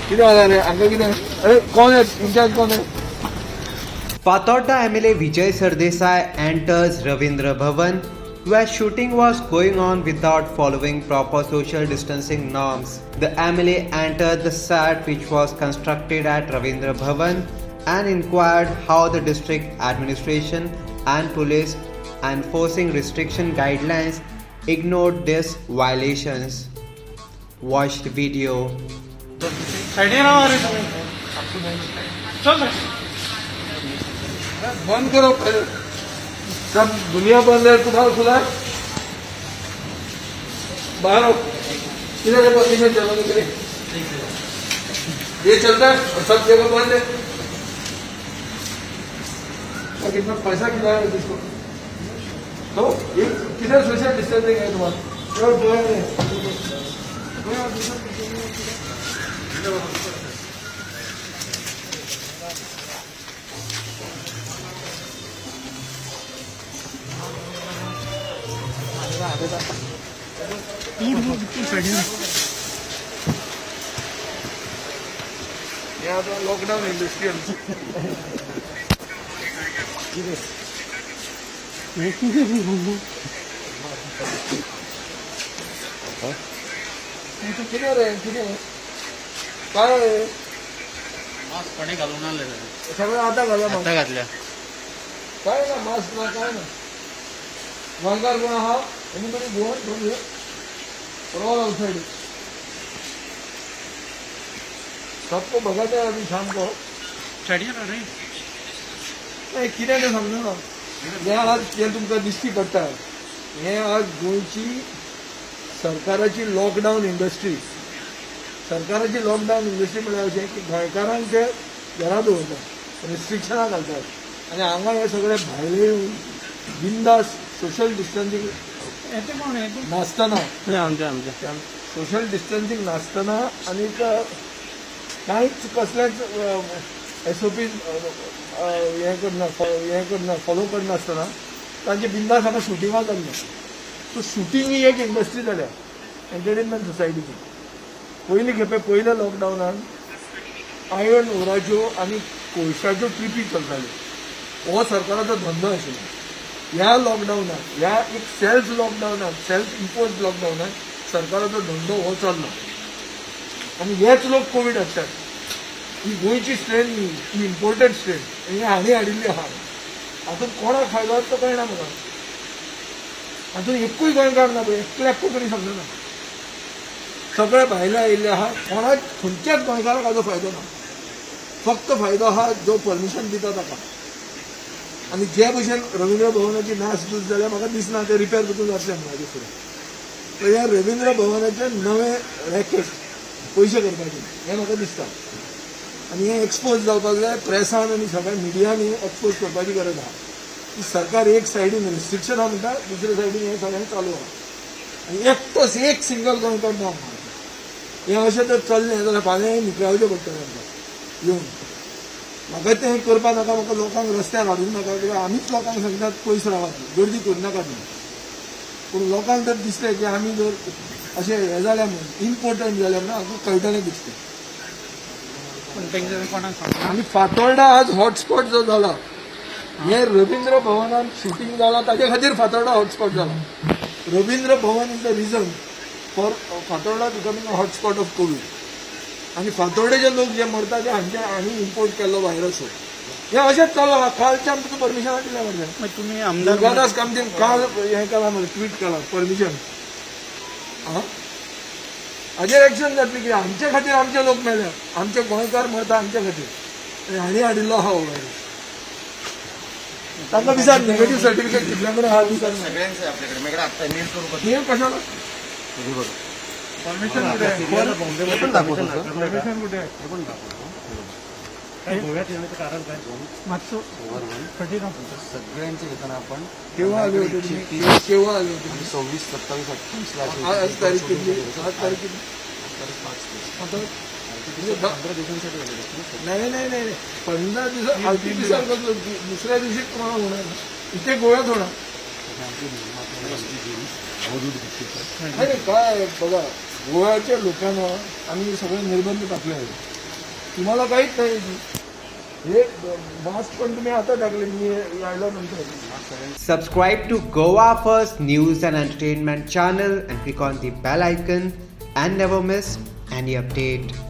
कितें जालें रे हांगा कितें? अरे कोण आहे इंचार्ज? कोण आहे? Fatorda MLA Vijay Sardesai enters Ravindra Bhavan where shooting was going on without following proper social distancing norms. The MLA entered the set which was constructed at Ravindra Bhavan and inquired how the district administration and police enforcing restriction guidelines ignored these violations. Watch the video. सायडीन रावा रे तुम्ही, चल रे. बंद करो पहले. सब दुनिया बंद है, तुम्हारा खुला है. बाहर आओ. इधर देखो, इधर चलो. निकले, ये चलता है और सब जगह बंद है. और कितना पैसा खिलाया है जिसको, तो ये किधर सोशल डिस्टेंसिंग है तुम्हारा? चलो, गोया में गोया social distancing. सायडीन. हे आता लॉकडाऊन इंडस्ट्रियल. कितें रे, कितें काय? मास्क कोणी घालूंक नासले. सगळें आतां घाला. आतां घातल्या. काय ना मास्क ना, काय ना. गोंयकार कोण आहा? Anybody Goan from here or all outside? सबको भगाते हैं अभी शाम को. सायडीन रे. नाही, कितें तें समजना. हें आज जें तुमकां दिश्टी पडटा, हें आज गोंयची सरकाराची लॉकडावन इंडस्ट्री. सरकाराची लॉकडावन इंडस्ट्री म्हळ्यार अशें की गोंयकारांक ते घरा दवरतात, रिस्ट्रिक्शनां घालतात आनी हांगा हे सगळे भायले येवन बिंदास सोशल डिस्टन्सिंग येते कोण हे? नासतना, आमचे आमचे. सोशल डिस्टन्सिंग नासतना आनीक कांयच कसलेंच एसओपी हें करना, हें करना, फॉलो करनासतना तांचे बिंदास हांगा शुटिंगां चल्लें. सो शुटींग ही एक इंडस्ट्री जाल्या एंटरटेनमेंट सोसायटीची. पयले खेपे पयल्या लॉकडावनान आयर्न ओराच्यो आनी कोळशाच्यो ट्रिपी चलताल्यो. हो सरकाराचो धंदो आशिल्लो. ह्या लॉकडावनान, ह्या एक सेल्फ लॉकडावनान, सेल्फ इम्पोज लॉकडावनान सरकाराचो धंदो हो चल्ला आनी हेच लोक कोवीड हाडटात. ही गोंयची स्ट्रेन न्ही, ही इम्पोर्टेड स्ट्रेन ही हांणी हाडिल्ली आहा. हातूंत कोणाक फायदो जाता तो कळना म्हाका. हातूंत एकूय गोंयकार ना पळय, एकल्याक कोंकणी समजना. सगळे भायले आयिल्ले आहा. कोणाक, खंयच्याच गोंयकाराक हाजो फायदो ना. फक्त फायदो आहा जो परमिशन दिता ताका. आनी जे भशेन रवींद्र भवनाची नासधूस जाल्या, म्हाका दिसना ते रिपेर पसून जातलें म्हणून हाजे फुडें. तर ह्या रवींद्र भवनाचें नवें रॅकेट पयशे करपाचें हें म्हाका दिसता आनी हें एक्सपोज जावपाक जाय. प्रेसान आनी सगळ्या मिडियांनी एक्सपोज करपाची गरज आहा की सरकार एक सायडीन रिस्ट्रिक्शनां म्हणटा, दुसरे सायडीन हें सगळें चालू आहा आनी एकटोच एक सिंगल गोंयकार ना. हें अशें जर चल्लें जाल्यार फाल्यां निकळावचें पडटलें आमकां येवन. म्हाका तें करपा नाका, म्हाका लोकांक रस्त्यार हाडूंक नाका, कित्याक आमीच लोकांक सांगतात पयस रावात, गर्दी करनाकात म्हणून. पूण लोकांक जर दिसलें की आमी जर अशें हें जाल्या म्हणून, इम्पोर्टंट जाल्या म्हणून, हांकां कळटलें दिसता. पण तेंचे कोणाक सांगना. आनी फातोर्डा आज हॉटस्पॉट जो जाला, हे रवींद्र भवनान शुटींग जाला ताजे खातीर फातोर्डा हॉटस्पॉट जाला. Ravindra Bhavan is the reason for Fatorda becoming a hotspot of Covid. आनी फातोर्डेचे लोक जे मरता ते हांचे हांणी इम्पोर्ट केल्लो व्हायरस. हो, हें अशेंच चल्लां. कालच्यान तुका परमिशनां दिल्या मरे. मागीर तुमी आमदार. दुर्गादास कामतीन काल हें केलां मरे, ट्वीट केलां परमिशन. आं, हाजेर एक्शन जातली की आमचे खातीर आमचे लोक मेले, आमचे गोंयकार मरता आमचे खातीर आनी हांणी हाडिल्लो आहा हो व्हायरस. तांकां विचार, नेगेटीव सर्टिफिकेट कितल्या कडेन आहा विचार. सगळ्यांचं आहे आपल्याकडे. माझ्याकडे आता मेल करू का? हे कशाला? परमिशन कुठे आहे? हे पण दाखवतो सर. परमिशन कुठे आहे? हे पण दाखवतो. काय गोव्यात येण्याचं कारण काय? दोन मातसो फटी राव. सगळ्यांचे घेताना आपण केव्हा आले होते तुम्ही? केव्हा आले होते? 26, 27, 28 ला. आज तारीख कितली? आज तारीख किती? तारीख 5. आता 15 दिवसांसाठी आलेले असते. नाही नाही नाही नाही. 15 दिवस आरटीपीसीआर कसलं? दुसऱ्या दिवशी तुम्हाला होणार इथे गोव्यात होणार. नाही नाही, काय आहे बघा, गोव्याच्या लोकांना आम्ही सगळे निर्बंध टाकले आहेत. तुम्हाला काहीच नाही. हे मास्क पण तुम्ही आता टाकले मी यायला नंतर. Subscribe to Goa First News and Entertainment channel and click on the bell icon and never miss any update.